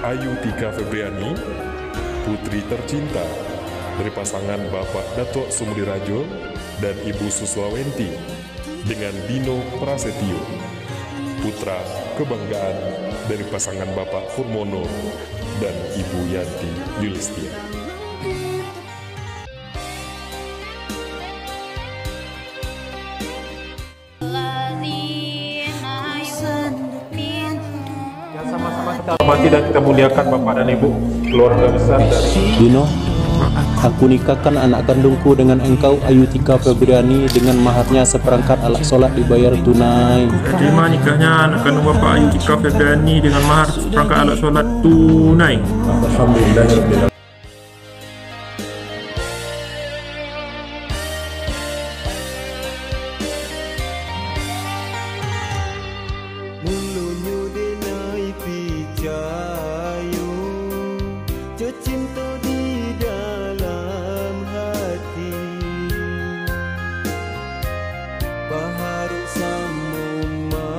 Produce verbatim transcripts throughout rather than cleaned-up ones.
Ayu Tika Febriani, putri tercinta dari pasangan Bapak Datuk Sumudi Rajo dan Ibu Suswa Wenti, dengan Dino Prasetyo, putra kebanggaan dari pasangan Bapak Purmono dan Ibu Yanti Yulistia. Yang sama-sama kita hormati dan kita muliakan Bapak dan Ibu, keluarga besar dari Dino, aku nikahkan anak kandungku dengan engkau, Ayu Tika Febriani, dengan maharnya seperangkat alat sholat dibayar tunai. Terima nikahnya anak kandung Bapak, Ayu Tika Febriani, dengan mahar seperangkat alat sholat tunai. Alhamdulillah. Mulonyo denai picayo, jo cinto di dalam hati, baharap samo ma-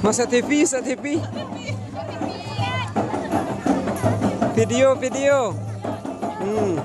Masak T V, masak T V. Video, video. Hmm.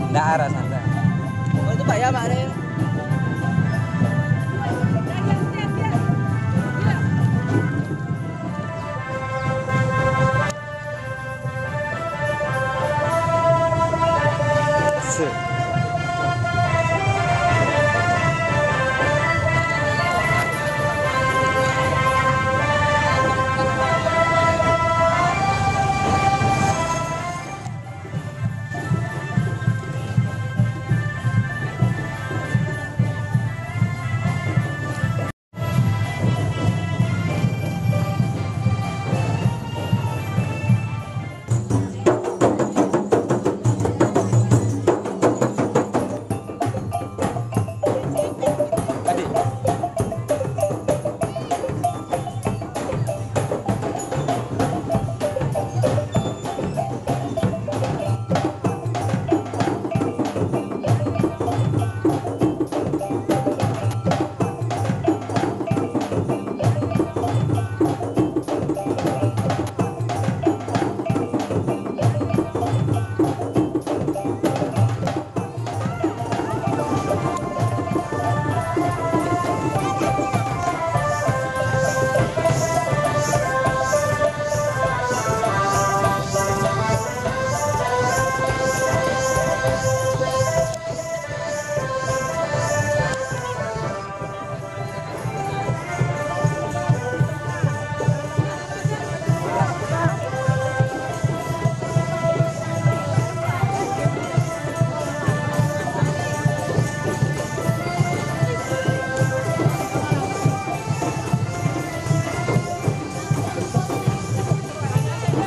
Ndak arah santai. Oh, itu Pak ya, Pak, deh.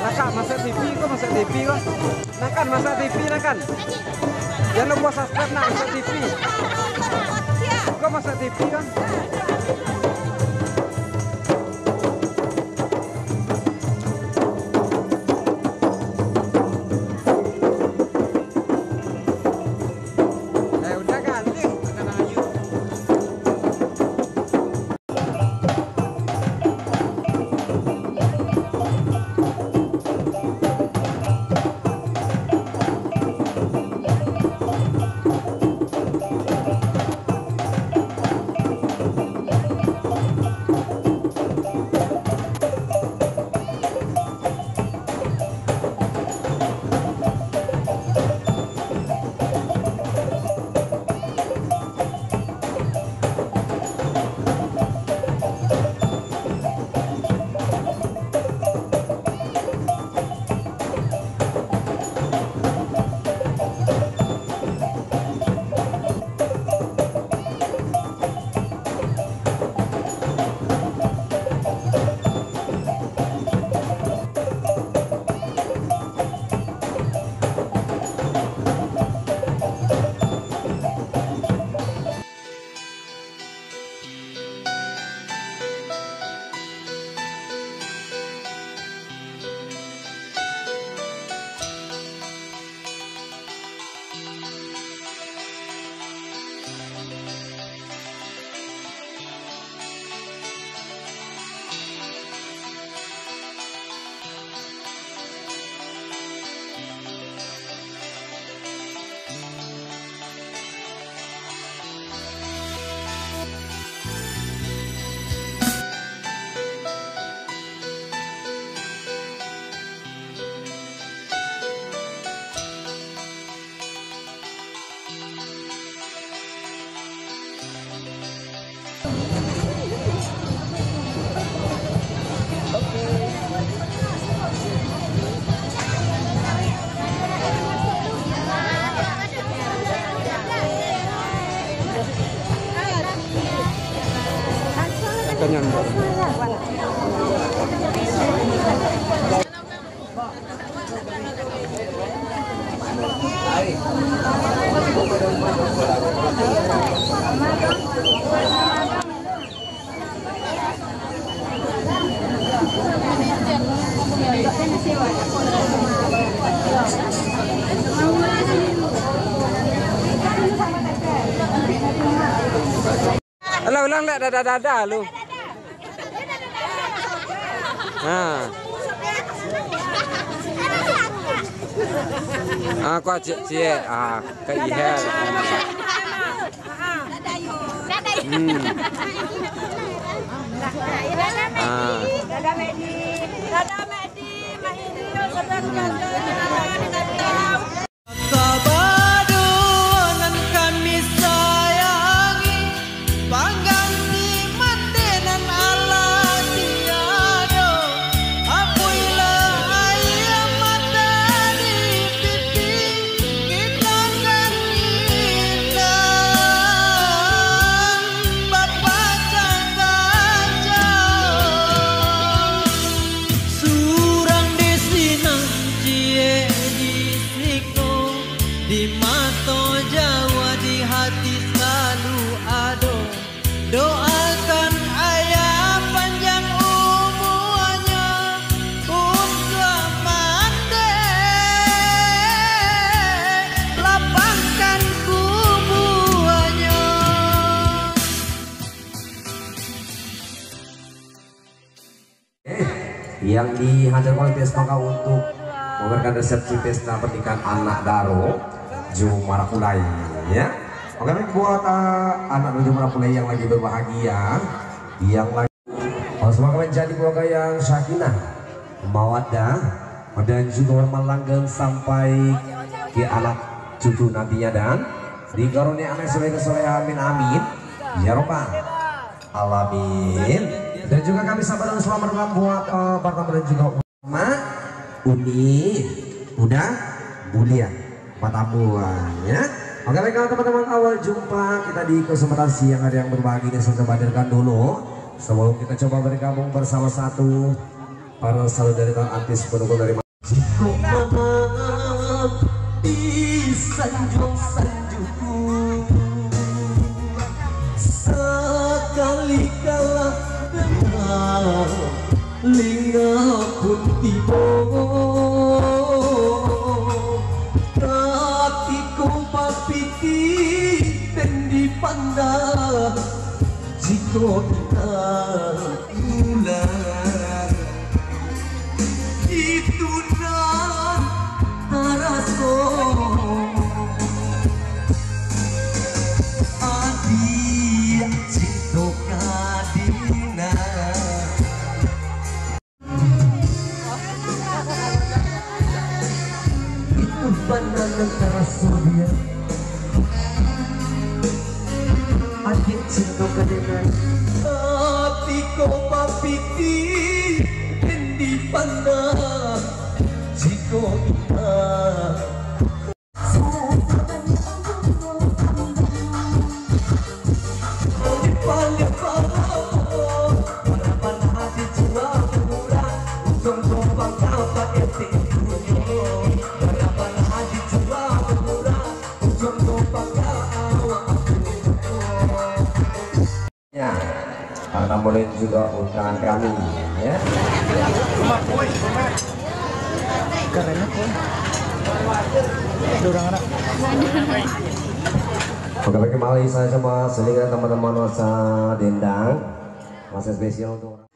Nakak masak T V ko, masak T V ko. Nakan masak T V, nakan. Jan lupo subscribe nak masak T V. Ko masak T V kan. Eh, udah ganti. Alah, ulang lah, dadah-dadah lu. Ha. Ah, kau ciek-ciek. Ah, Kak Ihel. Hmm. Ah. Atau jauah di hati selalu ado. Doakan ayah panjang umuanyo untuak mandeh, lapahkan kubuanyo. Eh, yang dihadirkan oleh P S P K untuk memberikan resepsi pesta pernikahan anak Daro jo marapulai, ya. Oke, baik, buat, ah, anak Daro jo marapulai yang lagi berbahagia, yang lagi, oh, semoga menjadi keluarga yang sakinah, mawaddah, dan juga hormat langgeng sampai ke anak cucu nantinya, dan dikaruniai anak soleh soleha, amin, amin, ya robbal alamin. Dan juga kami sampaikan selamat datang buat, eh, pertama dan juga Mak, Uni, Uda, Bulia, pertama, ya. Oke, baiklah, teman-teman, awal jumpa kita di kesempatan siang hari yang berbahagia ini, saya coba hadirkan dulu. Sebelum kita coba bergabung bersama satu para saudara dan artis pendukung dari Jikok malam di sanjuang-sanjuang, sakali kalah danga, linga pun tibo. Katiko bapikir den dipandang, jikok indak pulang, itu nan taraso. Adiak cinto ka dina. Itu bana nan taraso, Diak. Adiak cinto ka dina. Katiko bapikir den dipandang, jikok indak Ya, karena mulai juga undangan kami, ya. Keren aku. Ada orang anak. Oke, bagaimana saya sama selingan teman-teman masa dendang, masa spesial untuk orang.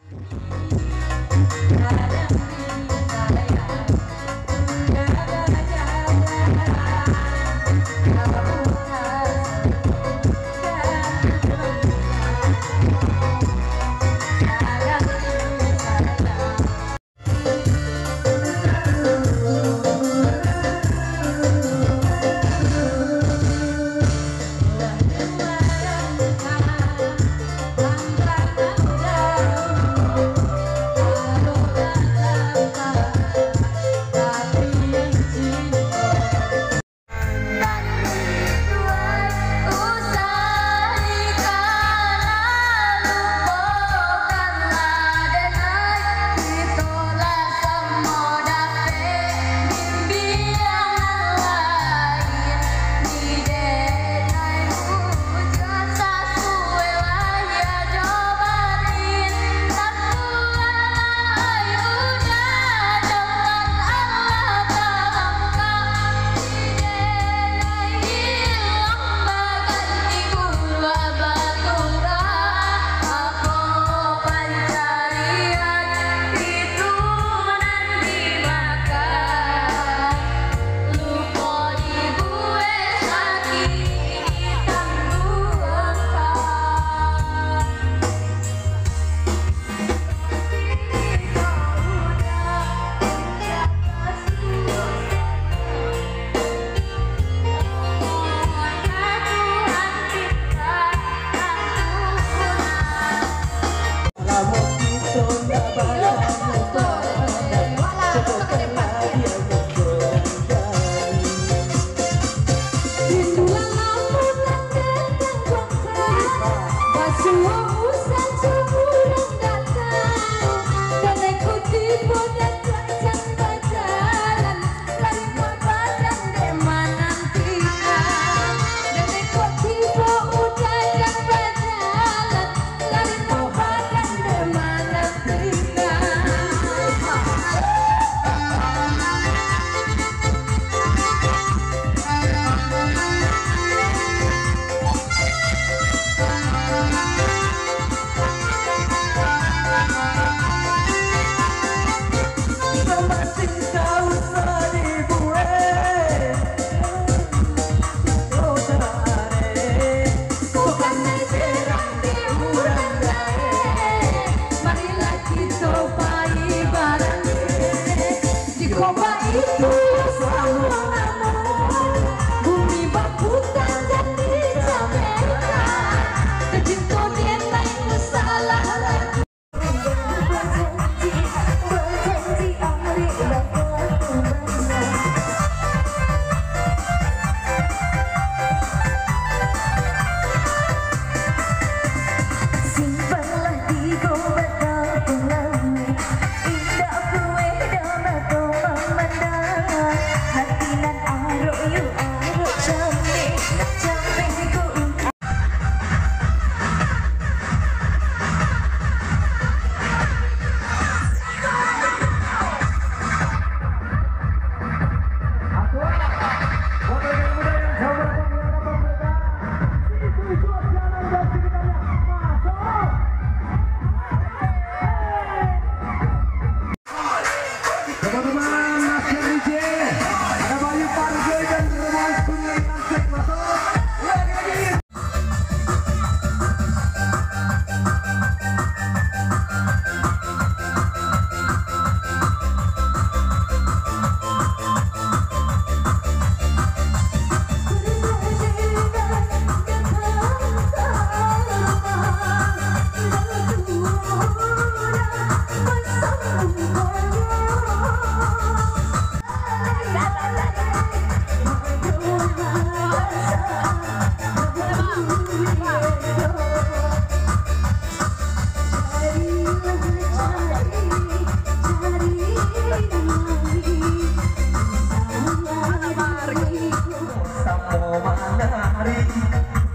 Manari,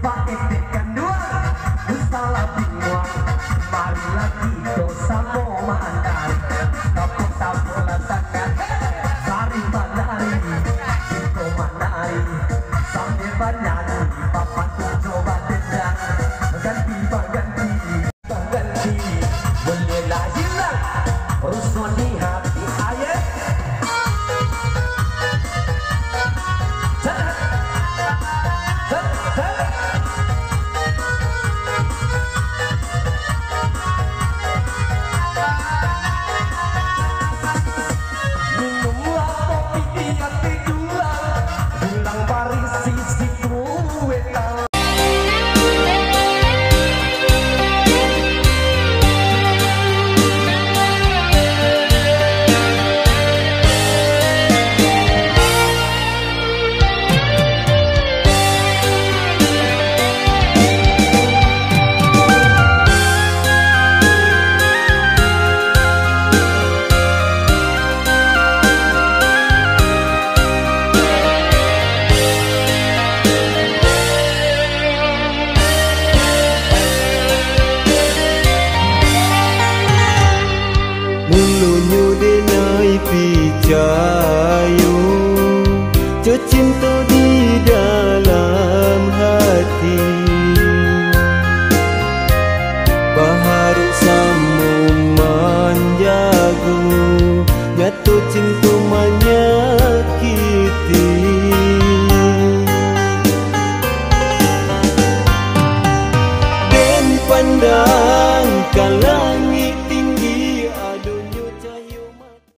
paendek kanduang, usah lah binguang. Marilah kito samo manari. Tapuak-tapuaklah tangan, saling manari. Kito manari, sambil banyanyi. Papan tu coba tendang, ganti baganti. Ganti, bolehlah hilang, rusuh di hati, aye. Cak, cak, cak. Minumlah kopi di ati dulang, dulang barisi si kuetang. Mulonyo denai picayo, jo cinto di dalam hati. Baharap samo manjago, nyato cinto manyakiti. Den pandang